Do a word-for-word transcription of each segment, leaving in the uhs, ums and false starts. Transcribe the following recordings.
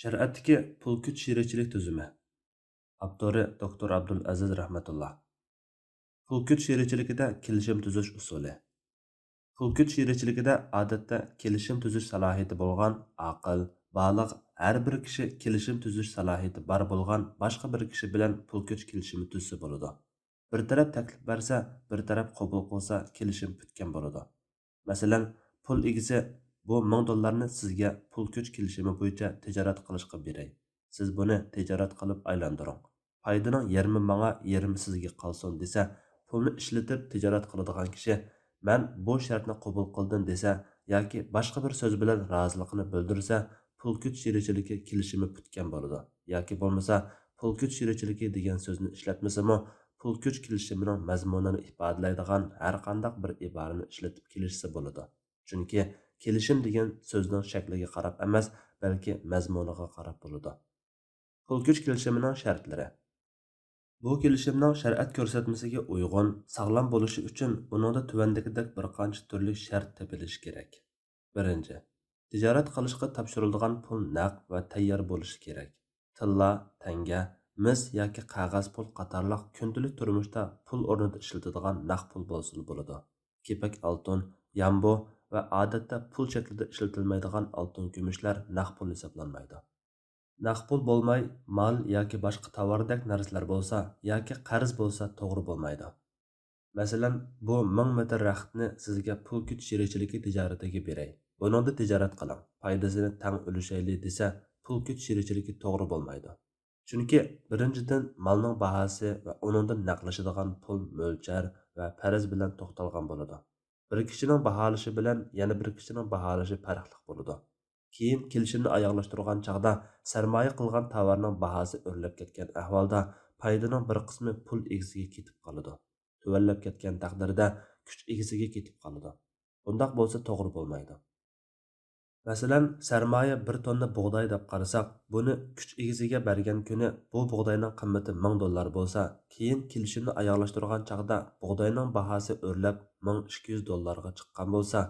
شەرىئەتتىكى پۇل كۈچ شېرىكچىلىك تۈزۈمى. ئاپتورى دوكتور ئابدۇل ئەزىز رەھمەتۇللا. پۇل كۈچ شېرىكچىلىكىدە كېلىشىم تۈزۈش ئۇسۇلى. پۇل كۈچ شېرىكچىلىكىدە ئادەتتە كېلىشىم تۈزۈش سالاھىيىتى بولغان، ئاقىل، بالىغ، ھەر بىر كىشى كېلىشىم تۈزۈش سالاھىيىتى بار بولغان باشقا بىر كىشى بىلەن پۇل كۈچ كېلىشىمى تۈزسە بولىدۇ. بىر تەرەپ تەكلىپ بەرسە، بىر تەرەپ قوبۇل قىلسا، كېلىشىم پۈتكەن بولىدۇ. مەسىلەن، پۇل ئىگىسى بۇ مىڭ دوللارنى سىزگە پۇل كۈچ كېلىشىمى بويىچە تىجارەت قىلىشقا بېرەي. سىز بۇنى تىجارەت قىلىپ ئايلاندۇرۇڭ. پايدىنىڭ يېرىمى ماڭا، يېرىمى سىزگە قالسۇن دېسە، پۇلنى ئىشلىتىپ تىجارەت قىلىدىغان كىشى، مەن بۇ شەرتنى قوبۇل قىلدىم دېسە ياكى باشقا بىر سۆز بىلەن رازىلىقىنى بىلدۈرسە، پۇل كۈچ شېرىكچىلىكى كېلىشىمى پۈتكەن بولىدۇ. ياكى بولمىسا، پۇل كۈچ شېرىكچىلىكى دېگەن سۆزنى ئىشلەتمىسىمۇ، پۇل كۈچ كېلىشىمىنىڭ مەزمۇنىنى ئىپادىلەيدىغان ھەرقانداق بىر ئىبارىنى ئىشلىتىپ كېلىشسە بولىدۇ. چۈنكى كېلىشىم دېگەن سۆزنىڭ شەكلىگە قاراپ ئەمەس، بەلكى مەزمۇنىغا قاراپ بولىدۇ. پۇل كۈچ كېلىشىمىنىڭ شەرتلىرى. بۇ كېلىشىمنىڭ شەرىئەت كۆرسەتمىسىگە ئۇيغۇن، ساغلام بولۇشى ئۈچۈن ئۇنىڭدا تۆۋەندىكىدەك بىر قانچە تۈرلۈك شەرت تېپىلىشى كېرەك. بىرىنچى، تىجارەت قىلىشقا تاپشۇرۇلىدىغان پۇل نەق ۋە تەييار بولۇشى كېرەك. تىللا، تەڭگە، مىس ياكى قەغەز پۇل قاتارلىق كۈندىلىك تۇرمۇشتا پۇل ئورنىدا ئىشلىتىدىغان نەق پۇل بولسىلا بولىدۇ. كېپەك ئالتۇن، يامبۇ ۋە ئادەتتە پۇل شەكلىدە ئىشلىتىلمەيدىغان ئالتۇن كۈمۈشلەر نەق پۇل ھېسابلانمايدۇ. نەق پۇل بولماي، مال ياكى باشقا تاۋاردەك نەرسىلەر بولسا ياكى قەرز بولسا توغرا بولمايدۇ. مەسىلەن، بۇ مىڭ مېتىر رەختنى سىزگە پۇل كۈچ شېرىكچىلىكى تىجارىتىگە بېرەي، بۇنىڭدا تىجارەت قىلىڭ، پايدىسىنى تەڭ ئۈلۈشەيلى دېسە، پۇل كۈچ شېرىكچىلىكى توغرا بولمايدۇ. چۈنكى بىرىنچىدىن، مالنىڭ باھاسى ۋە ئۇنىڭدىن نەقلىشىدىغان پۇل مۆلچەر ۋە پەرەز بىلەن توختالغان بولىدۇ. بىر كىشىنىڭ باھالىشى بىلەن يەنە بىر كىشىنىڭ باھالىشى پەرقلىق بولىدۇ. كېيىن كېلىشىمنى ئاياغلاشتۇرغان چاغدا سەرمايە قىلغان تاۋارنىڭ باھاسى ئۆرلەپ كەتكەن ئەھۋالدا پايدىنىڭ بىر قىسمى پۇل ئىگىسىگە كېتىپ قالىدۇ. تۆۋەنلەپ كەتكەن تەقدىردە كۈچ ئىگىسىگە كېتىپ قالىدۇ. بۇنداق بولسا توغرا بولمايدۇ. مەسىلەن، سەرمايە بىر توننا بۇغداي دەپ قارىساق، بۇنى كۈچ ئىگىسىگە بەرگەن كۈنى بۇ بۇغداينىڭ قىممىتى مىڭ دوللار بولسا، كېيىن كېلىشىمنى ئاياغلاشتۇرغان چاغدا بۇغداينىڭ باھاسى ئۆرلەپ مىڭ ئىككى يۈز دوللارغا چىققان بولسا،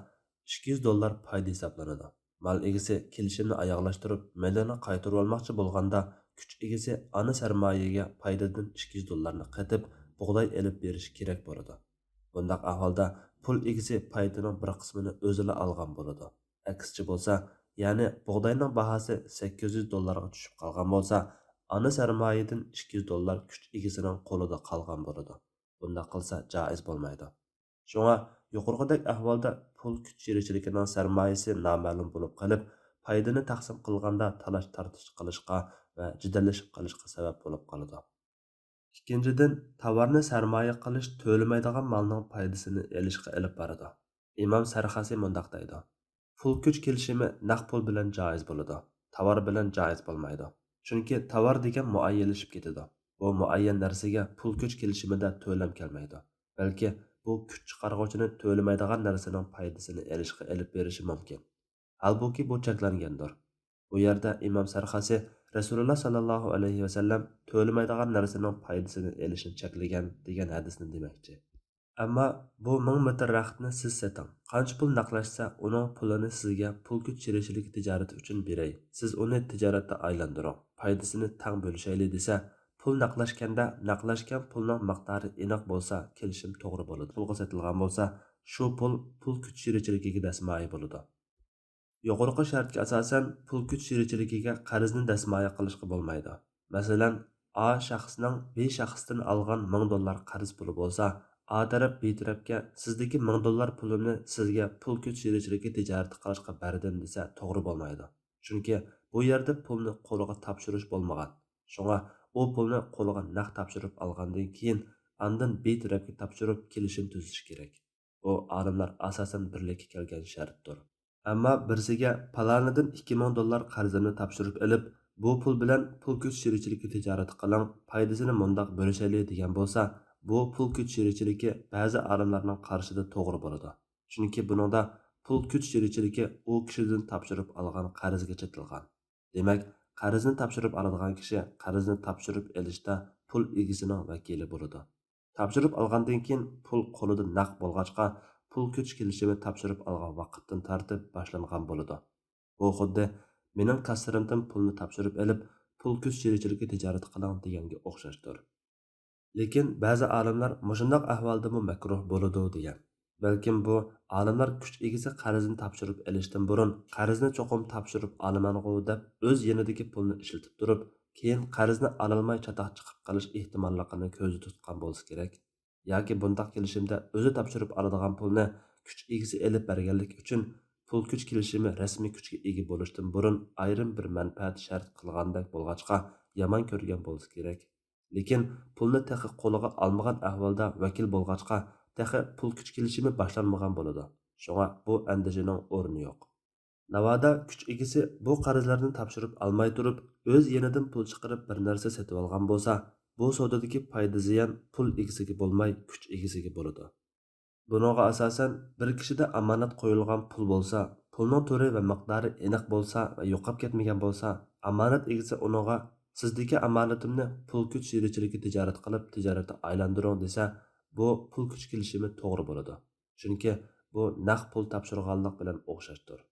ئىككى يۈز دوللار پايدا ھېسابلىنىدۇ. مال ئىگىسى كېلىشىمنى ئاياغلاشتۇرۇپ، مېلىنى قايتۇرۇۋالماقچى بولغاندا، كۈچ ئىگىسى ئانا سەرمايىگە پايدىدىن ئىككى يۈز دوللارنى قېتىپ، بۇغداي ئېلىپ بېرىشى كېرەك بولىدۇ. بۇنداق ئەھۋالدا پۇل ئىگىسى پايدىنىڭ بىر قىسمىنى ئۆزىلا ئالغان بولىدۇ. ئەكسىچە بولسا، يەنى بۇغداينىڭ باھاسى سەككىز يۈز دوللارغا چۈشۈپ قالغان بولسا، ئانا سەرمايىدىن ئىككى يۈز دوللار كۈچ ئىگىسىنىڭ قولىدا قالغان بولىدۇ. بۇنداق قىلسا جائىز بولمايدۇ. شۇڭا يۇقىرىقىدەك ئەھۋالدا پۇل كۈچ شېرىكچىلىكىنىڭ سەرمايىسى نامەلۇم بولۇپ قېلىپ، پايدىنى تەقسىم قىلغاندا تالاش-تارتىش قىلىشقا ۋە جېدەللىشىپ قېلىشقا سەۋەب بولۇپ قالىدۇ. ئىككىنچىدىن، تاۋارنى سەرمايە قىلىش تۆلىمەيدىغان مالنىڭ پايدىسىنى ئېلىشقا ئېلىپ بارىدۇ. ئىمام سەرخەسى مۇنداق دەيدۇ: پۇل كۈچ كېلىشىمى نەق پۇل بىلەن جائىز بولىدۇ، تاۋار بىلەن جائىز بولمايدۇ. چۈنكى تاۋار دېگەن مۇئەييەنلىشىپ كېتىدۇ. بۇ مۇئەييەن نەرسىگە پۇل كۈچ كېلىشىمىدە تۆلەم كەلمەيدۇ، بەلكى بۇ كۈچ چىقارغۇچىنى تۆلىمەيدىغان نەرسىنىڭ پايدىسىنى ئېلىشقا ئېلىپ بېرىشى مۇمكىن. ھالبۇكى، بۇ چەكلەنگەندۇر. بۇ يەردە ئىمام سەرخەسى رەسۇلۇللا ساللاللاھۇ ئەلەيھى ۋەسەللەم تۆلىمەيدىغان نەرسىنىڭ پايدىسىنى ئېلىشنى چەكلىگەن دېگەن ھەدىسنى دېمەكچى. ئەمما بۇ مىڭ مېتىر رەختنى سىز سېتىڭ، قانچە پۇل نەقلەشسە، ئۇنىڭ پۇلىنى سىزگە پۇل كۈچ شېرىكچىلىكى تىجارىتى ئۈچۈن بېرەي، سىز ئۇنى تىجارەتتە ئايلاندۇرۇڭ، پايدىسىنى تەڭ بۆلۈشەيلى دېسە، پۇل نەقلەشكەندە نەقلەشكەن پۇلنىڭ مىقدارى ئېنىق بولسا، كېلىشىم توغرا بولىدۇ. پۇلغا سېتىلغان بولسا، شۇ پۇل پۇل كۈچ شېرىكچىلىكىگە دەسمايە بولىدۇ. يۇقىرىقى شەرتكە ئاساسەن، پۇل كۈچ شېرىكچىلىكىگە قەرزنى دەسمايە قىلىشقا بولمايدۇ. مەسىلەن، ئا شەخسنىڭ ب شەخستىن ئالغان مىڭ دوللار قەرز پۇلى بولسا، ئا تەرەپ ب تەرەپكە سىزدىكى مىڭ دوللار پۇلۇمنى سىزگە پۇل كۈچ شېرىكچىلىكى تىجارىتى قىلىشقا بەردىم دېسە توغرا بولمايدۇ. چۈنكى بۇ يەردە پۇلنى قولىغا تاپشۇرۇش بولمىغان. شۇڭا ئۇ پۇلنى قولىغا نەق تاپشۇرۇپ ئالغاندىن كېيىن، ئاندىن ب تەرەپكە تاپشۇرۇپ كېلىشىم تۈزۈش كېرەك. بۇ ئالىملار ئاساسەن بىرلىككە كەلگەن شەرتتۇر. ئەمما بىرسىگە پالانىدىن ئىككى مىڭ دوللار قەرزىمنى تاپشۇرۇپ ئېلىپ، بۇ پۇل بىلەن پۇل كۈچ شېرىكچىلىكى تىجارىتى قىلىڭ، پايدىسىنى مۇنداق بۆلۈشەيلى دېگەن بولسا، بۇ پۇل كۈچ شېرىكچىلىكى بەزى ئالىملارنىڭ قارىشىدا توغرا بولىدۇ. چۈنكى بۇنىڭدا پۇل كۈچ شېرىكچىلىكى ئۇ كىشىدىن تاپشۇرۇپ ئالغان قەرزگە چېتىلغان. دېمەك، قەرزنى تاپشۇرۇپ ئالىدىغان كىشى قەرزنى تاپشۇرۇپ ئېلىشتا پۇل ئىگىسىنىڭ ۋەكىلى بولىدۇ. تاپشۇرۇپ ئالغاندىن كېيىن پۇل قولىدا نەق بولغاچقا، پۇل كۈچ كېلىشىمى تاپشۇرۇپ ئالغان ۋاقىتتىن تارتىپ باشلانغان بولىدۇ. بۇ خۇددى مېنىڭ كاسسىرىمدىن پۇلنى تاپشۇرۇپ ئېلىپ، پۇل كۈچ چىرىچىلىكى تىجارىتى قىلىڭ دېگەنگە ئوخشاشتۇر. لېكىن بەزى ئالىملار مۇشۇنداق ئەھۋالدىمۇ مەكرۇھ بولىدۇ دېگەن. بەلكىم بۇ ئالىملار كۈچ ئىگىسى قەرزنى تاپشۇرۇپ ئېلىشتىن بۇرۇن، قەرزنى چوقۇم تاپشۇرۇپ ئالىمەنغۇ دەپ ئۆز يېنىدىكى پۇلنى ئىشلىتىپ تۇرۇپ، كېيىن قەرزنى ئالالماي چاتاق چىقىپ قېلىش ئېھتىماللىقىنى كۆزدە تۇتقان بولسا كېرەك. ياكى بۇنداق كېلىشىمدە ئۆزى تاپشۇرۇپ ئالىدىغان پۇلنى كۈچ ئىگىسى ئېلىپ بەرگەنلىكى ئۈچۈن، پۇل كۈچ كېلىشىمى رەسمىي كۈچكە ئىگە بولۇشتىن بۇرۇن ئايرىم بىر مەنپەئەت شەرت قىلغاندەك بولغاچقا، يامان كۆرگەن بولسا كېرەك. لېكىن پۇلنى تېخى قولىغا ئالمىغان ئەھۋالدا ۋەكىل بولغاچقا، تېخى پۇل كۈچ كېلىشىمى باشلانمىغان بولىدۇ. شۇڭا بۇ ئەندىشىنىڭ ئورنى يوق. ناۋادا كۈچ ئىگىسى بۇ قەرزلەرنى تاپشۇرۇپ ئالماي تۇرۇپ، ئۆز يېنىدىن پۇل چىقىرىپ بىر نەرسە سېتىۋالغان بولسا، بۇ سودىدىكى پايدا زىيان پۇل ئىگىسىگە بولماي، كۈچ ئىگىسىگە بولىدۇ. بۇنىڭغا ئاساسەن، بىر كىشىدە ئامانەت قويۇلغان پۇل بولسا، پۇلنىڭ تۈرى ۋە مىقدارى ئېنىق بولسا ۋە يوقاپ كەتمىگەن بولسا، ئامانەت ئىگىسى ئۇنىڭغا، سىزدىكى ئامانىتىمنى پۇل كۈچ چىرىچىلىكى تىجارىتى قىلىپ تىجارەتتە ئايلاندۇرۇڭ دېسە، بۇ پۇل كۈچ كېلىشىمى توغرا بولىدۇ. چۈنكى بۇ نەق پۇل تاپشۇرغانلىق بىلەن ئوخشاشتۇر.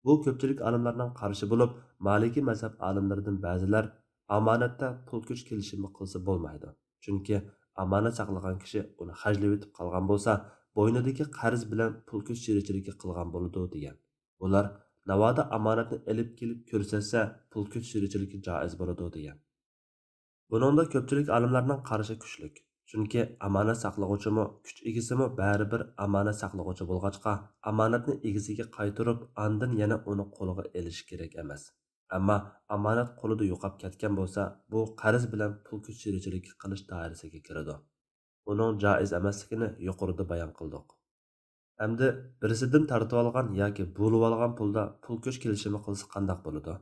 بۇ كۆپچىلىك ئالىملارنىڭ قارىشى بولۇپ، مالىكىي مەزھەپ ئالىملىرىدىن بەزىلەر ئامانەتتە پۇل كۈچ كېلىشىمى قىلسا بولمايدۇ. چۈنكى ئامانەت ساقلىغان كىشى ئۇنى خەجلىۋېتىپ قالغان بولسا، بوينىدىكى قەرز بىلەن پۇل كۈچ چىرىچىلىكى قىلغان بولىدۇ، دېگەن. بۇلار ناۋادا ئامانەتنى ئېلىپ كېلىپ كۆرسەتسە، پۇل كۈچ چىرىچىلىكى جائىز بولىدۇ، دېگەن. بۇنىڭدا كۆپچىلىك ئالىملارنىڭ قارىشى كۈچلۈك. چۈنكى ئامانەت ساقلىغۇچىمۇ، كۈچ ئىگىسىمۇ بەرىبىر ئامانەت ساقلىغۇچى بولغاچقا، ئامانەتنى ئىگىسىگە قايتۇرۇپ، ئاندىن يەنە ئۇنى قولىغا ئېلىشى كېرەك ئەمەس. ئەمما ئامانەت قولىدا يوقاپ كەتكەن بولسا، بۇ قەرز بىلەن پۇل كۈچ چىرىچىلىكى قىلىش دائىرىسىگە كىرىدۇ. ئۇنىڭ جائىز ئەمەسلىكىنى يۇقىرىدا بايان قىلدۇق. ئەمدى بىرسىدىن تارتىۋالغان ياكى بۇلىۋالغان پۇلدا پۇل كۈچ كېلىشىمى قىلسا قانداق بولىدۇ؟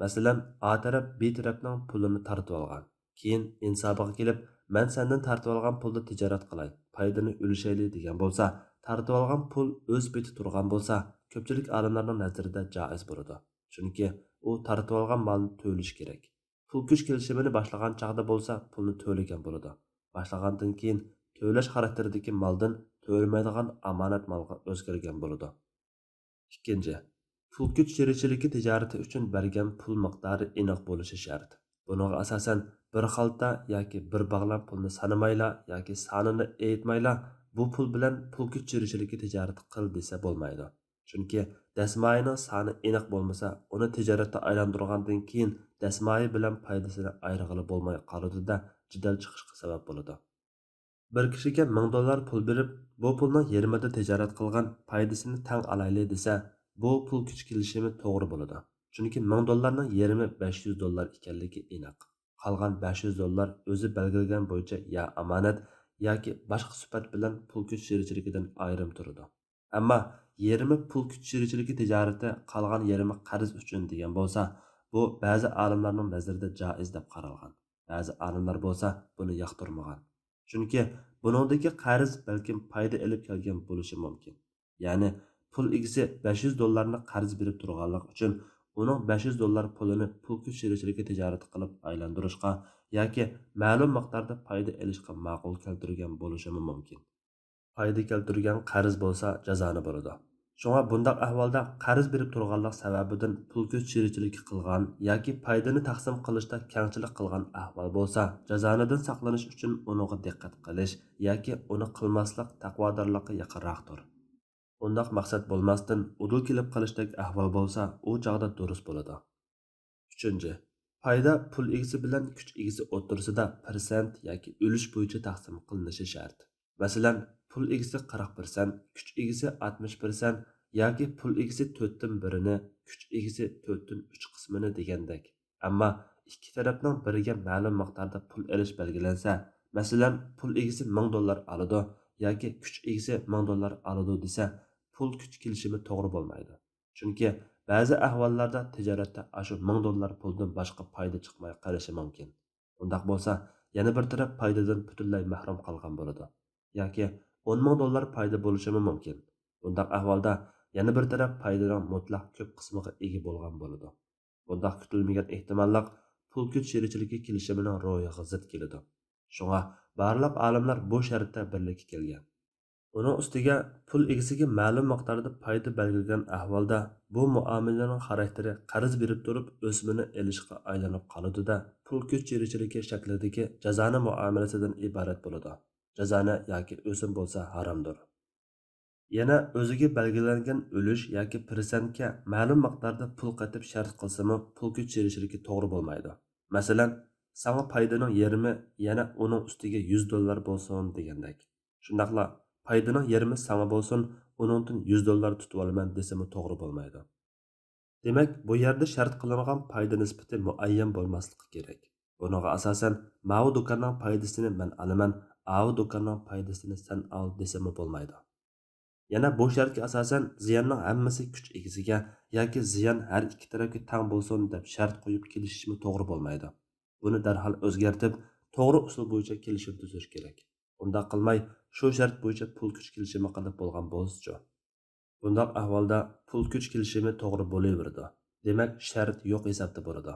مەسىلەن، ئا تەرەپ بى تەرەپنىڭ پۇلىنى تارتىۋالغان. كېيىن ئىنسابىغا كېلىپ، مەن سەندىن تارتىۋالغان پۇلدا تىجارەت قىلاي، پايدىنى ئۈلۈشەيلى دېگەن بولسا، تارتىۋالغان پۇل ئۆز پېتى تۇرغان بولسا، كۆپچىلىك ئالىملارنىڭ نەزىرىدە جائىز بولىدۇ. چۈنكى ئۇ تارتىۋالغان مالنى تۆلىشى كېرەك. پۇل كۈچ كېلىشىمىنى باشلىغان چاغدا بولسا پۇلنى تۆلىگەن بولىدۇ. باشلىغاندىن كېيىن تۆلەش خاراكتېرىدىكى مالدىن تۆلىمەيدىغان ئامانەت مالغا ئۆزگەرگەن بولىدۇ. ئىككىنچى، پۇل كۈچ چىرىچىلىكى تىجارىتى ئۈچۈن بەرگەن پۇل مىقدارى ئېنىق بولۇشى شەرت. بۇنىڭغا ئاساسەن، بىر خالتا ياكى بىر باغلام پۇلنى سانىمايلا ياكى سانىنى ئېيتمايلا، بۇ پۇل بىلەن پۇل كۈچ چىرىچىلىكى تىجارىتى قىل دېسە بولمايدۇ. چۈنكى دەسمايىنىڭ سانى ئېنىق بولمىسا، ئۇنى تىجارەتتە ئايلاندۇرغاندىن كېيىن دەسمايە بىلەن پايدىسىنى ئايرىغىلى بولماي قالىدۇ-دە، جېدەل چىقىشقا سەۋەب بولىدۇ. بىر كىشىگە مىڭ دوللار پۇل بېرىپ، بۇ پۇلنىڭ يېرىمىدا تىجارەت قىلغان، پايدىسىنى تەڭ ئالايلى دېسە، بۇ پۇل كۈچ كېلىشىمى توغرا بولىدۇ. چۈنكى مىڭ دوللارنىڭ يېرىمى بەش يۈز دوللار ئىكەنلىكى ئېنىق. قالغان بەش يۈز دوللار ئۆزى بەلگىلىگەن بويىچە يا ئامانەت ياكى باشقا سۈپەت بىلەن پۇل كۈچ چىرىچىلىكىدىن ئايرىم تۇرىدۇ. ئەمما يېرىمى پۇل كۈچ چىرىچىلىكى تىجارىتى، قالغان يېرىمى قەرز ئۈچۈن دېگەن بولسا، بۇ بەزى ئالىملارنىڭ نەزىرىدە جائىز دەپ قارالغان. بەزى ئالىملار بولسا بۇنى ياقتۇرمىغان. چۈنكى بۇنىڭدىكى قەرز بەلكىم پايدا ئېلىپ كەلگەن بولۇشى مۇمكىن. يەنى پۇل ئىگىسى بەش يۈز دوللارنى قەرز بېرىپ تۇرغانلىقى ئۈچۈن، ئۇنىڭ بەش يۈز دوللار پۇلىنى پۇل كۈچ چىرىچىلىكى تىجارىتى قىلىپ ئايلاندۇرۇشقا ياكى مەلۇم مىقداردا پايدا ئېلىشقا ماقۇل كەلتۈرگەن بولۇشىمۇ مۇمكىن. پايدا كەلتۈرگەن قەرز بولسا جازانە بولىدۇ. شۇڭا بۇنداق ئەھۋالدا قەرز بېرىپ تۇرغانلىق سەۋەبىدىن پۇل كۈچ چىرىچىلىكى قىلغان ياكى پايدىنى تەقسىم قىلىشتا كەڭچىلىك قىلغان ئەھۋال بولسا، جازانىدىن ساقلىنىش ئۈچۈن ئۇنىڭغا دىققەت قىلىش ياكى ئۇنى قىلماسلىق تەقۋادارلىققا يېقىنراقتۇر. ئۇنداق مەقسەت بولماستىن ئۇدۇل كېلىپ قېلىشتەك ئەھۋال بولسا، ئۇ چاغدا دۇرۇس بولىدۇ. ئۈچىنچى، پايدا پۇل ئىگىسى بىلەن كۈچ ئىگىسى ئوتتۇرىسىدا پىرسەنت ياكى ئۈلۈش بويىچە تەقسىم قىلىنىشى شەرت. مەسىلەن، پۇل ئىگىسى قىرىق پىرسەنت، كۈچ ئىگىسى ئاتمىش پىرسەنت ياكى پۇل ئىگىسى تۆتتىن بىرىنى، كۈچ ئىگىسى تۆتتىن ئۈچ قىسمىنى دېگەندەك. ئەمما ئىككى تەرەپنىڭ بىرىگە مەلۇم مىقداردا پۇل ئېلىش بەلگىلەنسە، مەسىلەن، پۇل ئىگىسى مىڭ دوللار ئالىدۇ ياكى كۈچ ئىگىسى مىڭ دوللار ئالىدۇ دېسە، پۇل كۈچ كېلىشىمى توغرا بولمايدۇ. چۈنكى بەزى ئەھۋاللاردا تىجارەتتە ئاشۇ مىڭ دوللار پۇلدىن باشقا پايدا چىقماي قېلىشى مۇمكىن. ئۇنداق بولسا، يەنە بىر تەرەپ پايدىدىن پۈتۈنلەي مەھرۇم قالغان بولىدۇ. ياكى ئون مىڭ دوللار پايدا بولۇشىمۇ مۇمكىن. بۇنداق ئەھۋالدا يەنە بىر تەرەپ پايدىنىڭ مۇتلەق كۆپ قىسمىغا ئىگە بولغان بولىدۇ. بۇنداق كۈتۈلمىگەن ئېھتىماللىق پۇل كۈچ چىرىچىلىكى كېلىشىمىنىڭ روھىغا زىت كېلىدۇ. شۇڭا بارلىق ئالىملار بۇ شەرتتە بىرلىككە كەلگەن. ئۇنىڭ ئۈستىگە پۇل ئىگىسىگە مەلۇم مىقداردا پايدا بەلگىلىگەن ئەھۋالدا، بۇ مۇئامىلىنىڭ خاراكتېرى قەرز بېرىپ تۇرۇپ ئۆسۈمىنى ئېلىشقا ئايلىنىپ قالىدۇ-دە، پۇل كۈچ چېلىشىلىكى شەكلىدىكى جازانە مۇئامىلىسىدىن ئىبارەت بولىدۇ. جازانە ياكى ئۆسۈم بولسا ھارامدۇر. يەنە ئۆزىگە بەلگىلەنگەن ئۈلۈش ياكى پىرسەنتكە مەلۇم مىقداردا پۇل قېتىپ شەرت قىلسىمۇ، پۇل كۈچ چېلىشىلىكى توغرا بولمايدۇ. مەسىلەن، ساڭا پايدىنىڭ يېرىمى، يەنە ئۇنىڭ ئۈستىگە يۈز دوللار بولسۇن دېگەندەك. شۇنداقلا، پايدىنىڭ يېرىمى ساڭا بولسۇن، ئۇنىڭدىن يۈز دوللار تۇتۇۋالىمەن دېسىمۇ توغرا بولمايدۇ. دېمەك، بۇ يەردە شەرت قىلىنغان پايدا نىسبىتى مۇئەييەن بولماسلىقى كېرەك. بۇنىڭغا ئاساسەن، ماۋۇ دۇكاننىڭ پايدىسىنى مەن ئالىمەن، ئاۋۇ دۇكاننىڭ پايدىسىنى سەن ئال دېسىمۇ بولمايدۇ. يەنە بۇ شەرتكە ئاساسەن، زىياننىڭ ھەممىسى كۈچ ئىگىسىگە ياكى زىيان ھەر ئىككى تەرەپكە تەڭ بولسۇن دەپ شەرت قويۇپ كېلىشىشمۇ توغرا بولمايدۇ. بۇنى دەرھال ئۆزگەرتىپ، توغرا ئۇسۇل بويىچە كېلىشىم تۈزۈش كېرەك. ئۇنداق قىلماي، شۇ شەرت بويىچە پۇل كۈچ كېلىشىمى قىلىپ بولغان بولسىچۇ؟ بۇنداق ئەھۋالدا پۇل كۈچ كېلىشىمى توغرا بولۇۋېرىدۇ. دېمەك، شەرت يوق ھېسابتا بولىدۇ.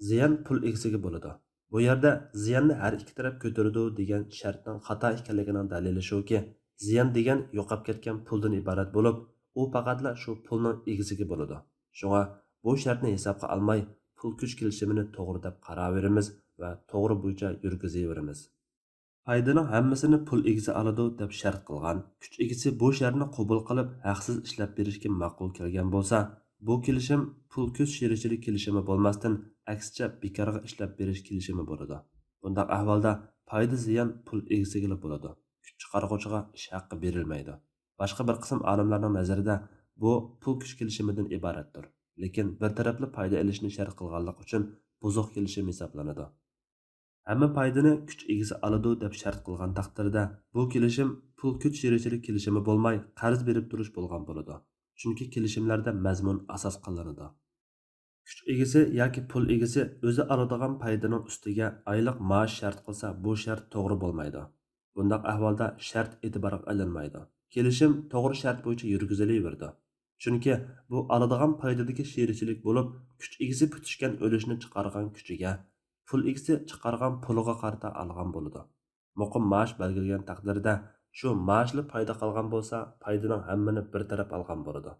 زىيان پۇل ئىگىسىگە بولىدۇ. بۇ يەردە زىياننى ھەر ئىككى تەرەپ كۆتۈرىدۇ دېگەن شەرتنىڭ خاتا ئىكەنلىكىنىڭ دەلىلى شۇكى، زىيان دېگەن يوقاپ كەتكەن پۇلدىن ئىبارەت بولۇپ، ئۇ پەقەتلا شۇ پۇلنىڭ ئىگىسىگە بولىدۇ. شۇڭا بۇ شەرتنى ھېسابقا ئالماي، پۇل كۈچ كېلىشىمىنى توغرا دەپ قاراۋېرىمىز ۋە توغرا بويىچە يۈرگۈزۈۋېرىمىز. پايدىنىڭ ھەممىسىنى پۇل ئىگىسى ئالىدۇ دەپ شەرت قىلغان، كۈچ ئىگىسى بۇ شەرتنى قوبۇل قىلىپ، ھەقسىز ئىشلەپ بېرىشكە ماقۇل كەلگەن بولسا، بۇ كېلىشىم پۇل كۈچ چېلىشىلىك كېلىشىمى بولماستىن، ئەكسىچە بىكارغا ئىشلەپ بېرىش كېلىشىمى بولىدۇ. بۇنداق ئەھۋالدا پايدا زىيان پۇل ئىگىسىگىلا بولىدۇ. كۈچ چىقارغۇچىغا ئىش ھەققى بېرىلمەيدۇ. باشقا بىر قىسىم ئالىملارنىڭ نەزىرىدە بۇ پۇل كۈچ كېلىشىمىدىن ئىبارەتتۇر. لېكىن بىر تەرەپلا پايدا ئېلىشنى شەرت قىلغانلىقى ئۈچۈن بۇزۇق كېلىشىم ھېسابلىنىدۇ. ھەممە پايدىنى كۈچ ئىگىسى ئالىدۇ دەپ شەرت قىلغان تەقدىردە، بۇ كېلىشىم پۇل كۈچ چېلىشىلىك كېلىشىمى بولماي، قەرز بېرىپ تۇرۇش بولغان بولىدۇ. چۈنكى كېلىشىملەردە مەزمۇن ئاساس قىلىنىدۇ. كۈچ ئىگىسى ياكى پۇل ئىگىسى ئۆزى ئالىدىغان پايدىنىڭ ئۈستىگە ئايلىق مائاش شەرت قىلسا، بۇ شەرت توغرا بولمايدۇ. بۇنداق ئەھۋالدا شەرت ئېتىبارغا ئېلىنمايدۇ. كېلىشىم توغرا شەرت بويىچە يۈرگۈزۈلۈۋېرىدۇ. چۈنكى بۇ ئالىدىغان پايدىدىكى شېرىكچىلىك بولۇپ، كۈچ ئىگىسى پۈتۈشكەن ئۈلۈشنى چىقارغان كۈچىگە، پۇل ئىگىسى چىقارغان پۇلىغا قارىتا ئالغان بولىدۇ. مۇقىم مائاش بەلگىلىگەن تەقدىردە، شۇ مائاشلا پايدا قالغان بولسا، پايدىنىڭ ھەممىنى بىر تەرەپ ئالغان بولىدۇ.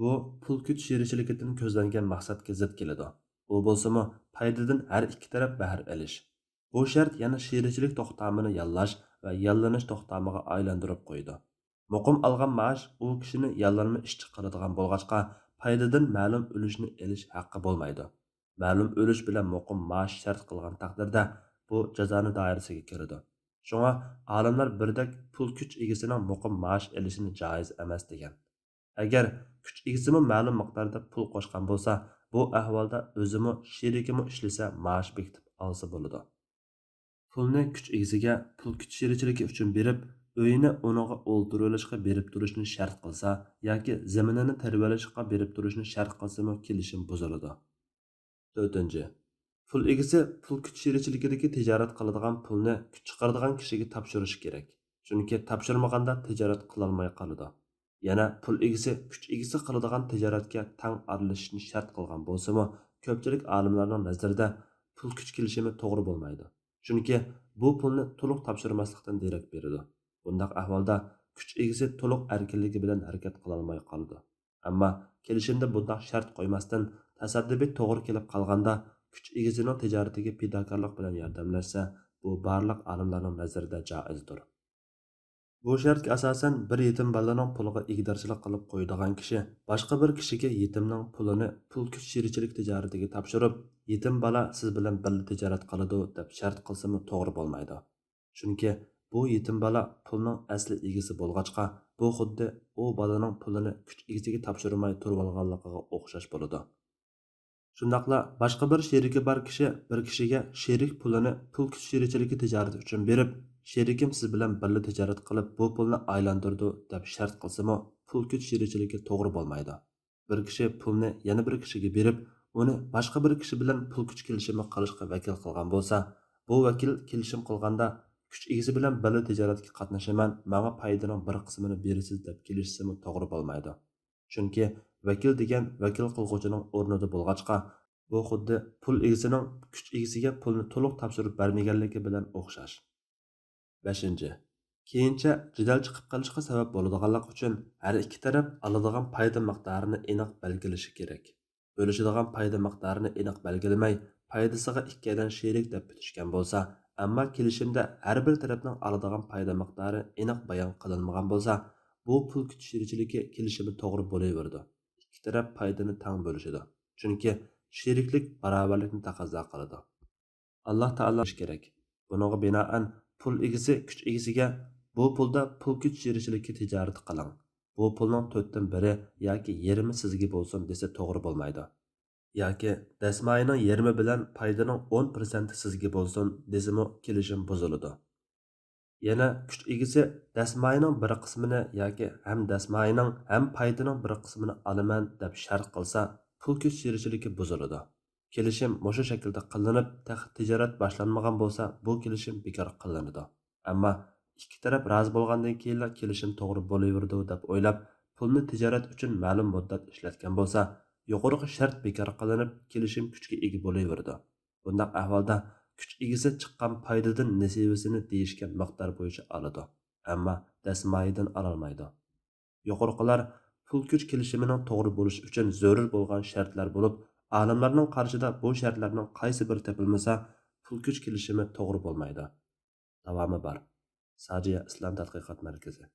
بۇ پۇل كۈچ شېرىكچىلىكىدىن كۆزلەنگەن مەقسەتكە زىت كېلىدۇ. ئۇ بولسىمۇ پايدىدىن ھەر ئىككى تەرەپ بەھرە ئېلىش. بۇ شەرت يەنە شېرىكچىلىك توختامىنى ياللاش ۋە ياللىنىش توختامىغا ئايلاندۇرۇپ قويىدۇ. مۇقىم ئالغان مائاش ئۇ كىشىنى ياللانما ئىشچى قىلىدىغان بولغاچقا، پايدىدىن مەلۇم ئۈلۈشنى ئېلىش ھەققى بولمايدۇ. مەلۇم ئۈلۈش بىلەن مۇقىم مائاش شەرت قىلغان تەقدىردە، بۇ جازانە دائىرىسىگە كىرىدۇ. شۇڭا ئالىملار بىردەك پۇل كۈچ ئىگىسىنىڭ مۇقىم مائاش ئېلىشىنى جائىز ئەمەس دېگەن. ئەگەر كۈچ ئىگىسىمۇ مەلۇم مىقداردا پۇل قوشقان بولسا، بۇ ئەھۋالدا ئۆزىمۇ، شېرىكىمۇ ئىشلىسە مائاش بېكىتىپ ئالسا بولىدۇ. پۇلنى كۈچ ئىگىسىگە پۇل كۈچ شېرىكچىلىكى ئۈچۈن بېرىپ، ئۆيىنى ئۇنىڭغا ئولتۇرۇۋېلىشقا بېرىپ تۇرۇشنى شەرت قىلسا ياكى زېمىنىنى تېرىۋېلىشقا بېرىپ تۇرۇشنى شەرت قىلسىمۇ كېلىشىم بۇزۇلىدۇ. تۆتىنچى، پۇل ئىگىسى پۇل كۈچ شېرىكچىلىكىدىكى تىجارەت قىلىدىغان پۇلنى كۈچ چىقىرىدىغان كىشىگە تاپشۇرۇشى كېرەك. چۈنكى تاپشۇرمىغاندا تىجارەت قىلالماي قالىدۇ. يەنە پۇل ئىگىسى كۈچ ئىگىسى قىلىدىغان تىجارەتكە تەڭ ئارىلىشىشنى شەرت قىلغان بولسىمۇ، كۆپچىلىك ئالىملارنىڭ نەزىرىدە پۇل كۈچ كېلىشىمى توغرا بولمايدۇ. چۈنكى بۇ پۇلنى تولۇق تاپشۇرماسلىقتىن دېرەك بېرىدۇ. بۇنداق ئەھۋالدا كۈچ ئىگىسى تولۇق ئەركىنلىكى بىلەن ھەرىكەت قىلالماي قالىدۇ. ئەمما كېلىشىمدە بۇنداق شەرت قويماستىن، تاسادىپىي توغرا كېلىپ قالغاندا، كۈچ ئىگىسىنىڭ تىجارىتىگە پىداكارلىق بىلەن ياردەملەشسە، بۇ بارلىق ئالىملارنىڭ نەزىرىدە جائىزدۇر. بۇ شەرتكە ئاساسەن، بىر يېتىم بالىنىڭ پۇلىغا ئىگىدارچىلىق قىلىپ قويىدىغان كىشى باشقا بىر كىشىگە يېتىمنىڭ پۇلىنى پۇل كۈچ شېرىكچىلىك تىجارىتىگە تاپشۇرۇپ، يېتىم بالا سىز بىلەن بىللە تىجارەت قىلىدۇ، دەپ شەرت قىلسىمۇ توغرا بولمايدۇ. چۈنكى بۇ يېتىم بالا پۇلنىڭ ئەسلى ئىگىسى بولغاچقا، بۇ خۇددى ئۇ بالىنىڭ پۇلىنى كۈچ ئىگىسىگە تاپشۇرماي تۇرۇۋالغانلىقىغا ئوخشاش بولىدۇ. شۇنداقلا باشقا بىر شېرىكى بار كىشى بىر كىشىگە شېرىك پۇلىنى پۇل كۈچ شېرىكچىلىكى تىجارىتى ئۈچۈن بېرىپ، شېرىكىم سىز بىلەن بىللە تىجارەت قىلىپ، بۇ پۇلنى ئايلاندۇرىدۇ، دەپ شەرت قىلسىمۇ، پۇل كۈچ شېرىكچىلىكى توغرا بولمايدۇ. بىر كىشى پۇلنى يەنە بىر كىشىگە بېرىپ، ئۇنى باشقا بىر كىشى بىلەن پۇل كۈچ كېلىشىمى قىلىشقا ۋەكىل قىلغان بولسا، بۇ ۋەكىل كېلىشىم قىلغاندا، كۈچ ئىگىسى بىلەن بىللە تىجارەتكە قاتنىشىمەن، ماڭا پايدىنىڭ بىر قىسمىنى بېرىسىز، دەپ كېلىشسىمۇ توغرا بولمايدۇ. چۈنكى ۋەكىل دېگەن ۋەكىل قىلغۇچىنىڭ ئورنىدا بولغاچقا، بۇ خۇددى پۇل ئىگىسىنىڭ كۈچ ئىگىسىگە پۇلنى تولۇق تاپشۇرۇپ بەرمىگەنلىكى بىلەن ئوخشاش. بەشىنچى، كېيىنچە جېدەل چىقىپ قېلىشقا سەۋەب بولىدىغانلىقى ئۈچۈن، ھەر ئىككى تەرەپ ئالىدىغان پايدا مىقدارىنى ئېنىق بەلگىلىشى كېرەك. بۆلۈشىدىغان پايدا مىقدارىنى ئېنىق بەلگىلىمەي، پايدىسىغا ئىككىيلەن شېرىك دەپ پۈتۈشكەن بولسا، ئەمما كېلىشىمدە ھەر بىر تەرەپنىڭ ئالىدىغان پايدا مىقدارى ئېنىق بايان قىلىنمىغان بولسا، بۇ پۇل كۈتۈش يېرىچىلىكى كېلىشىمى توغرا بولۇۋېرىدۇ. ئىككى تەرەپ پايدىنى تەڭ بۆلۈشىدۇ. چۈنكى شېرىكلىك باراۋەرلىكنى تەقەززا قىلىدۇ. ئاللا تائالا كېرەك. بۇنىڭغا بىنائەن، پۇل ئىگىسى كۈچ ئىگىسىگە، بۇ پۇلدا پۇل كۈتۈش يېرىچىلىكى تىجارىتى قىلىڭ، بۇ پۇلنىڭ تۆتتىن بىرى ياكى يېرىمى سىزگە بولسۇن دېسە توغرا بولمايدۇ. ياكى دەسمايىنىڭ يېرىمى بىلەن پايدىنىڭ ئون پىرسەنتى سىزگە بولسۇن دېسىمۇ كېلىشىم بۇزۇلىدۇ. يەنە كۈچ ئىگىسى دەسمايىنىڭ بىر قىسمىنى ياكى ھەم دەسمايىنىڭ ھەم پايدىنىڭ بىر قىسمىنى ئالىمەن دەپ شەرت قىلسا، پۇل كۈتۈش يېرىچىلىكى بۇزۇلىدۇ. كېلىشىم مۇشۇ شەكىلدە قىلىنىپ، تېخى تىجارەت باشلانمىغان بولسا، بۇ كېلىشىم بىكار قىلىنىدۇ. ئەمما ئىككى تەرەپ رازى بولغاندىن كېيىنلا كېلىشىم توغرا بولۇۋېرىدۇ دەپ ئويلاپ، پۇلنى تىجارەت ئۈچۈن مەلۇم مۇددەت ئىشلەتكەن بولسا، يۇقىرىقى شەرت بىكار قىلىنىپ، كېلىشىم كۈچكە ئىگە بولۇۋېرىدۇ. بۇنداق ئەھۋالدا كۈچ ئىگىسى چىققان پايدىدىن نېسىۋىسىنى دېيىشكەن مىقدار بويىچە ئالىدۇ، ئەمما دەسمايىدىن ئالالمايدۇ. يۇقىرىقىلار پۇل كۈچ كېلىشىمىنىڭ توغرا بولۇشى ئۈچۈن زۆرۈر بولغان شەرتلەر بولۇپ، ئالىملارنىڭ قارىشىدا بۇ شەرتلەرنىڭ قايسى بىرى تېپىلمىسا، پۇل كۈچ كېلىشىمى توغرا بولمايدۇ. داۋامى بار. ساجىيە ئىسلام تەتقىقات مەركىزى.